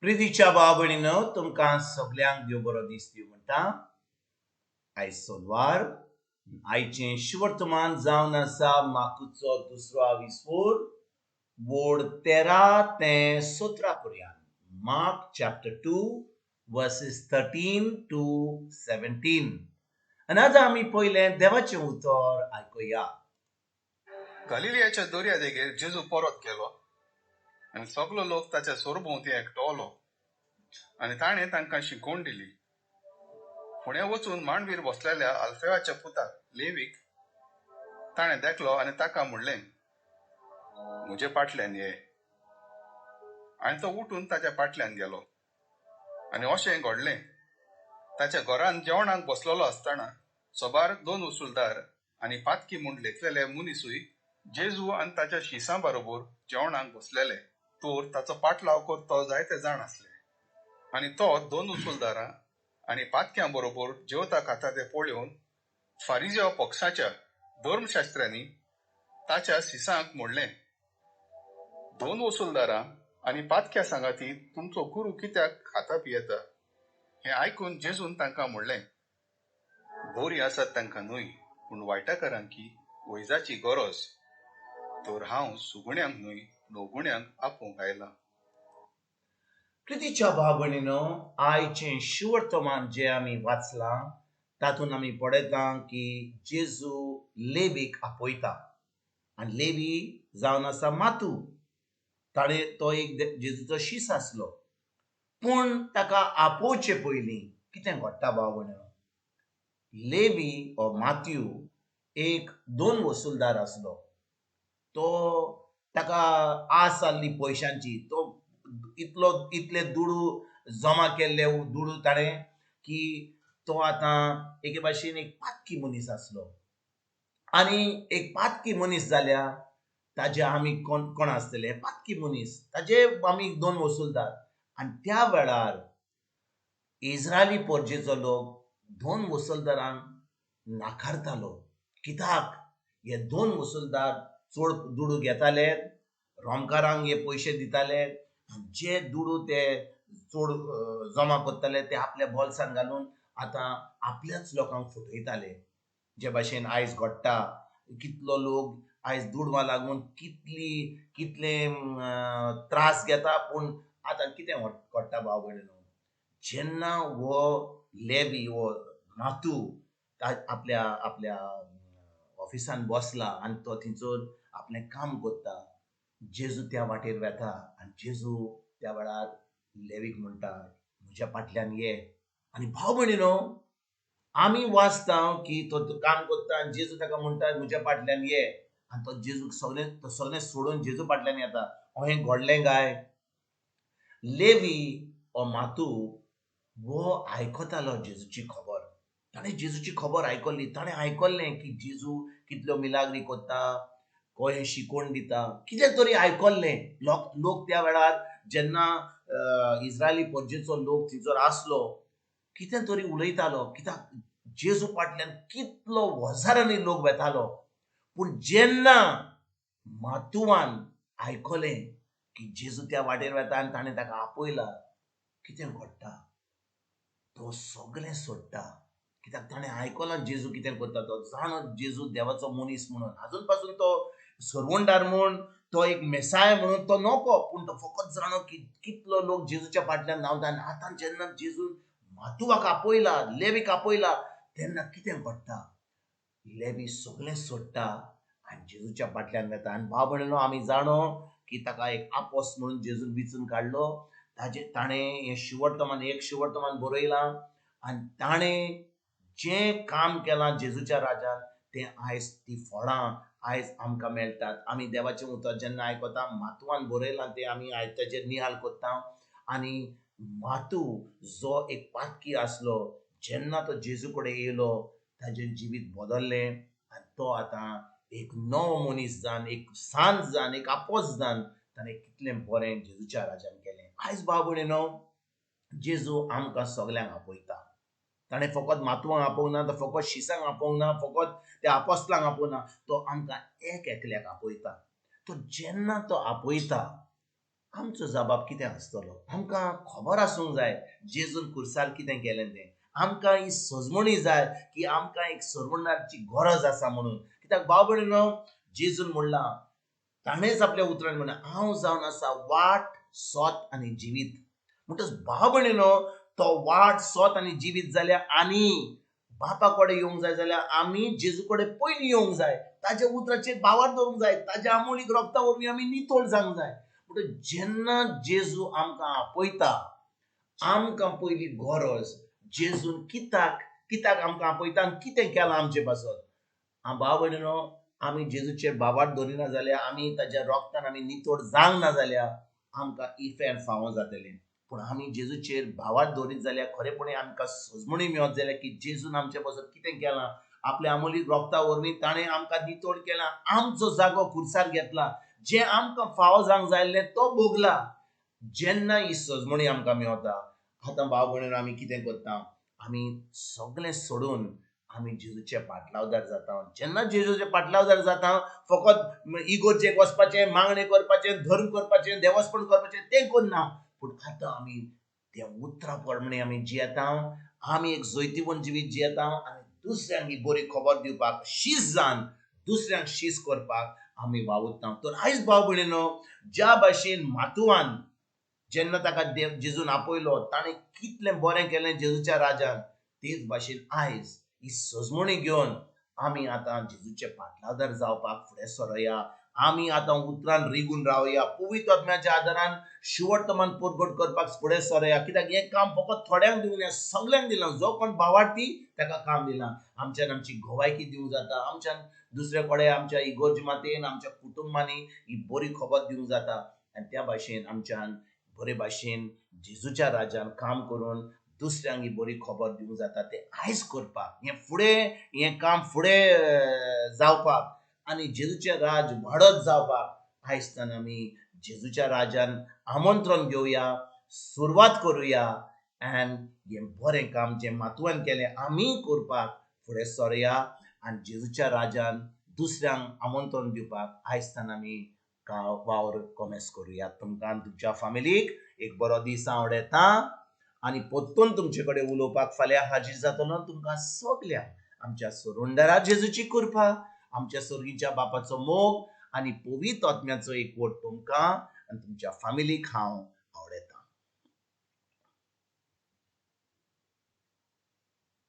प्रितीच्या भाव भयणीनो, तुमकां सगल्यांक देव बरो दीस दिवं म्हणटा. आयज सोनवार, आयचें शुवर्तमान जावन आसा माकुचो दुसरो आविस्वोर वोड 13 ते 17 पर्यंत. Mark chapter 2 verses 13 to 17. आनी आतां आमी पयलें देवाचें उतर आयकुया. गालिलियाच्या दर्या देगेर जेजू परत गेलो आनी सगलो लोक ताच्या सरभोंवती एकटवलो आनी ताणें तांकां शिकोवण दिली. फुडें वचून मांडवीर बसलेल्या आल्फेवाच्या पुताक लेवीक ताणें देखलो आनी ताका म्हणलें, म्हजे फाटल्यान ये. आनी तो उठून ताच्या फाटल्यान गेलो. आनी अशें घडलें, ताच्या घरान जेवणाक बसलेलो आसतना सबार दोन वसुलदार आनी पातकी म्हूण लेखलेले मनीसूय जेजू आनी ताच्या शिसां बरोबर जेवणाक बसलेले. तर ताचो पाटलाव करतो जायते जाण आसले आनी तो दोन वसुलदारां आनी पातक्यां बरोबर जेवता खाता ते पळोवन फारिजेव पक्षाच्या धर्मशास्त्र्यांनी ताच्या शिसांक म्हणलें, दोन वसुलदारां आनी पातक्या सांगाती तुमचो गुरू कित्याक खाता पियेता? हें आयकून जेजून तांकां म्हणलें, बरीं आसात तांकां न्हय, पूण वायटाकारांकी वैजाची गरज. तर हांव सुगुण्यांक न्हय नवगुण्यांक आपोवंक आयलां. प्रितीच्या भाव भयणीनो, आयचें शुवर्तमान जें आमी वाचलां तातूंत आमी पळयता की जेजू लेवीक आपयता आनी लेवी जावन आसा मातू. ताणें तो एक जेजूचो शीस आसलो. पूण ताका आपोवचे पयलीं कितें घडटा भाव भयणीनो, लेवी हो मात्यू एक दोन वसुलदार आसलो. तो ताका आस आसली पयशांची. तो इतलो इतले दुडू जमा केल्ले दुडू ताणें की तो आतां एके भाशेन एक पातकी मनीस आसलो. आनी एक पातकी मनीस जाल्यार ताजे आमी कोण कोण आसतले? पातकी मनीस, ताजे आमी दोन वसुलदार. आनी त्या वेळार इस्रायली परजेचो लोक दोन वसुलदारांक नाकारतालो. कित्याक हे दोन वसुलदार चड दुडू घेताले, रोमकारांक हे पयशे दिताले, जे दुडू ते चड जमा करताले ते आपल्या बोल्सान घालून आतां आपल्याच लोकांक फटयताले. जे भाशेन आयज घडटा, कितलो लोक आयज दुडवां लागून कितली कितले त्रास घेता. पूण आतां कितें घडटा भाव भयणीनो, जेन्ना हो लेवी हो मातू आपल्या आपल्या ऑफिसान बसला आनी तो थंयसर आपलें काम करता, जेजू त्या वाटेर वेता आनी जेजू त्या वेळार लेवीक म्हणटा, म्हज्या फाटल्यान ये. आनी भाव भयणीनो, आमी वाचता की तो काम करता आनी जेजू ताका म्हणटा म्हज्या फाटल्यान ये. आनी तो जेजूक सगळें तो सगळें सोडून जेजू फाटल्यान येता. अहें घडलें काय लेवी हो मातू हो आयकतालो जेजूची खबर. ताणें जेजूची खबर आयकल्ली. ताणें आयकल्लें की जेजू कितल्यो मिलाग्री करता, कशें शिकोवन दिता, कितें तरी आयकल्लें. लोक त्या वेळार जेन्ना इस्रायली परजेचो लोक थंयसर आसलो कितें तरी उलयतालो. कित्याक जेजू फाटल्यान कितलो हजारांनी लोक वेतालो. पूण जेन्ना मातुवान आयकलें की जेजू त्या वाटेर वेता आनी ताणें ताका आपयला, कितें घडटा, तो सगळें सोडटा. कित्याक ताणें आयकलां जेजू कितें करता, तो जाणो जेजू देवाचो मनीस म्हणून. आजून पासून तो सरवणदार म्हूण, तो एक मेसाय म्हणून तो नको, पूण तो फकत जाणो की कितलो लोक जेजूच्या फाटल्यान धांवता. आनी आतां जेन्ना जेजून मातुवाक आपयला, लेवीक आपयला, तेन्ना कितें घडटा, लेवी सगळें सोडटा आनी जेजूच्या फाटल्यान वेता. आनी भाव भयणीनो, आमी जाणो की ताका एक आपोस म्हणून जेजून विचून काडलो. ताजे ताणें हें शुवर्तमान एक शुवर्तमान बरयलां आनी ताणें जें काम केलां जेजूच्या राजान तें आयज ती फळां आयज आमकां मेळटात. आमी देवाचें उतर जेन्ना आयकता, मातुवान बरयलां तें आमी आयज ताचेर निहाल करता. आनी मातू जो एक पातकी आसलो, जेन्ना तो जेजू कडेन येयलो ताजें जिवीत बदल्लें आनी तो आतां एक नवो मनीस जावन, एक सांत जावन, एक आपोस जावन ताणें कितलें बरें जेजूच्या राजान केलें. आयज भाव भयणीनो, जेजू आमकां सगल्यांक आपयता. ताणें फकत मातवांक आपोवंक ना, तो फकत शिसांक आपोवंक ना, फकत त्या आपोस्लांक आपोवंक ना, तो आमकां एक एकल्याक आपयता. तो जेन्ना तो आपयता आमचो जबाब कितें आसतलो? आमकां खबर आसूंक जाय जेजून खुर्सार कितें केलें तें. आमकां ही सजमणी जाय की आमकां एक सरवणाची गरज आसा म्हणून. कित्याक भाव भयणीनो, जेजून म्हणलां, ताणेंच आपल्या उतरान म्हणलें, हांव जावन आसा वाट, सोत आनी जिवीत. म्हणटच भाव भयणीनो, तो वाट, सोत आनी जिवीत जाल्यार आनी बापा कडेन येवंक जाय जाल्यार आमी जेजू कडेन पयलीं येवंक जाय, ताज्या उतराचेर भावार दवरूंक जाय, ताज्या आमोलीक रोगता वरवीं आमी नितळ जावंक जाय. म्हणटच जेन्ना जेजू आमकां आपयता, आमकां पयली गरज जेजून कित्याक कित्याक आमकां आपयता आनी कितें केलां आमचे पासत. भाव भयणीनो, आमी जेजूचेर भावार दवरिना जाल्यार, आमी ताज्या रोगतान आमी नितळ जावंक ना जाल्यार आमकां इफेर्न फावो जातलें. पूण आमी जेजूचेर भावार दवरीत जाल्यार खरेपणी आमकां सजमणी मेळत जाल्यार की जेजून आमचे पासत कितें केलां, आपल्या आमोलीक रोगता वरवीं ताणें आमकां नितळ केलां, आमचो जागो खुर्सार घेतला, जें आमकां फावो जावंक जाय आसलें तो भोगला. जेन्ना ही सजमणी आमकां मेवता, आतां भाव भयणीनो आमी कितें करता? आमी सगळें सोडून आमी जेजूचे पाटलावदार जाता. जेन्ना जेजूचे पाटलावदार जाता, फकत इगोर्जेक वचपाचें, मागणें करपाचें, धर्म करपाचें, देवस्पण करपाचें तें करना, पूण आतां आमी त्या उतरा प्रमाणे आमी जियेता, आमी एक जैतिवंत जिवीत जियेता आनी दुसऱ्यांक ही बरी खबर दिवपाक शीस जावन दुसऱ्यांक शीस करपाक आमी वावुरता. तर आयज भाव भयणीनो, ज्या भाशेन मातुवान जेन्ना ताका देव जेजून आपयलो, ताणें कितलें बरें केलें जेजूच्या राजान, तेच भाशेन आयज ही सजमणी घेवन आमी आतां जेजूचे पाटलादार जावपाक फुडें सरोया. आमी आतां उतरान रिगून रावया, पवित्र आत्म्याच्या आदारान शिवटमान परगट करपाक फुडें सरोया. कित्याक हें काम फकत थोड्यांक दिवंक ना, सगल्यांक दिलां. जो कोण भावार्थी ताका काम दिलां. आमच्यान आमची गोवायकी दिवंक जाता, आमच्यान दुसरे कडेन आमच्या इगोर्ज मातेन, आमच्या कुटुंबांनी ही बरी खबर दिवंक जाता. आनी त्या भाशेन आमच्यान बरे भाशेन जेजूच्या राजान काम करून दुसऱ्यांक ही बरी खबर दिवंक जाता. तें आयज करपाक, हें फुडें हें काम फुडें जावपाक आनी जेजूचें राज वाडत जावपाक आयज आमी जेजूच्या राजान आमंत्रण घेवया, सुरवात करुया आनी हें बरें काम जें मातवान केलें आमी करपाक फुडें सरया आनी जेजूच्या राजान दुसऱ्यांक आमंत्रण दिवपाक आयज आमी वावर कोमेस करुया. तुमकां आनी तुमच्या फामिलीक एक बरो दीस आवडता आनी परतून तुमचे कडेन उलोवपाक फाल्यां हाजीर जातलो. तुमकां सगल्यांक आमच्या सोरुंडरा जेजूची कृपा, आमच्या सर्गीच्या बापाचो मोग आनी पवित्र आत्म्याचो एकवट तुमकां आनी तुमच्या फामिलीक हांव